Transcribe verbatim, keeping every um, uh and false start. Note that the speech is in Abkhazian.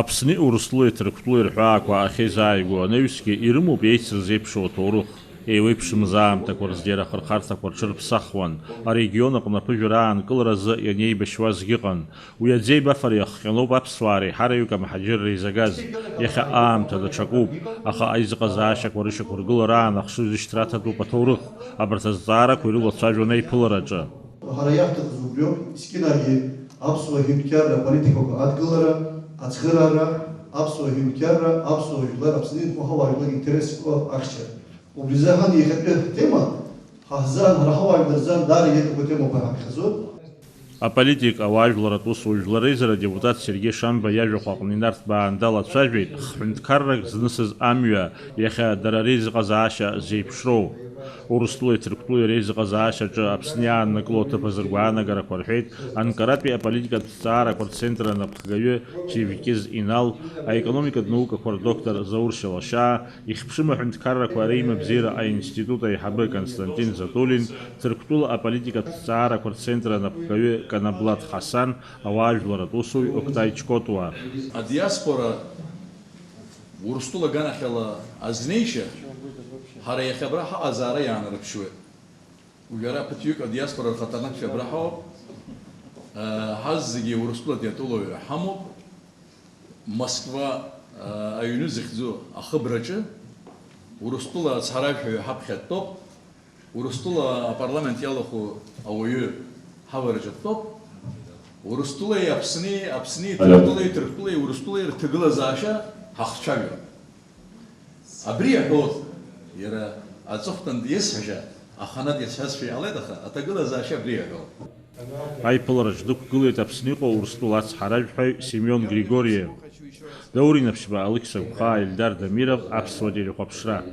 Аԥсни Урыстәылеи Ҭырқәтәылеи рҳәаақәа ахьеизааигәоу анаҩсгьы ирымоуп еицырзеиԥшу аҭоурых. Еиуеиԥшымыз аамҭақәа рзы иара ахырхарҭақәа рҽырԥсахуан, арегион аҟны аԥыжәара аанкыларазы ианеибашьуазгьы ыҟан. Уи аӡеибафара иахҟьаноуп аԥсуаа реиҳараҩык амҳаџьырра изагаз. Иахьа аамҭа даҽакуп, аха аизыҟазаашьақәа рышьақәыргылараан ахшыҩзышьҭра аҭатәуп аҭоурых. Абарҭ азҵаарақәа ирылацәажәон аиԥылараҿы. Ҳара иаҳҭахыз убриоуп, зқьынагьы аԥсуа ҳәынҭқарра аполитикақәа адгылара, ацхыраара, аԥсуа ҳәынҭқарра, аԥсуа жәлар, Аԥсны инхо ҳауаажәлар интересқәа ахьчара. Убри азы ҳан иахьатәи ҳтема, ҳа ҳзы, ҳара ҳауаажәлар рзы даара иаҭаху темақәа ҳаԥхьаӡоит. Аполитик, ауаажәларатә усужәлар реизара адепутат Сергеи Шамба иажәахә аҟны инарҭбаан далацәажәеит, хҳәынҭқаррак знысыз амҩа, иахьа дара реизыҟазаашьа зеиԥшроу. Урыстәылеи Ҭырқәтәылеи реизыҟазаашьаҿы Аԥсны иааннакыло аҭыԥ азы ргәаанагарақәа рҳәеит Анкаратәи аполитикатә зҵаарақәа рцентр анапхгаҩы Чевкиз Инал, аекономикатә наукақәа рдоктор Заур Шьалашьаа, ихьыԥшым аҳәынҭқаррақәа реимабзиара аинститут аиҳабы Константин Затулин, Ҭырқәтәыла аполитикатә зҵаарақәа рцентр анапхгаҩы Канаблат Ҳасан, ауаажәларатә усуҩ Октай Чкотуа. Адиаспора Урыстәыла аганахьала азнеишьа ҳара иахьа абра ҳаҟазаара иаанарԥшуеит. Уажәы ара ԥыҭҩык адиаспора рхаҭарнакцәа абра ҳауп. Ҳазегьы Урыстәылатәи атәылауаҩра ҳамоуп. Москва аҩны зыхьӡу ахыбраҿы Урыстәыла ацҳаражәҳәаҩ ҳаԥхьа дтәоуп. Урыстәыла апарламент иалахәу ауаҩы ҳавараҿы дтәоуп. Урыстәылеи Аԥсни, Аԥсни Ҭырқәтәылеи, Ҭырқәтәылеи Урыстәылеи рҭагылазаашьа ҳахцәажәон. Абри иаҳәоит, иара аҵыхәтәантә иасҳәаша, аханатә иасҳәазшәа иҟалеит, аха аҭагылазаашьа абри иаҳәоит. Аиԥылараҿ дықәгылеит Аԥсны иҟоу Урыстәыла ацҳаражәҳәаҩ Семион Григориев. Даур Инаԥшьба, Алықьса Гәхаа, Ельдар Дамиров, Аԥсуа телехәаԥшра.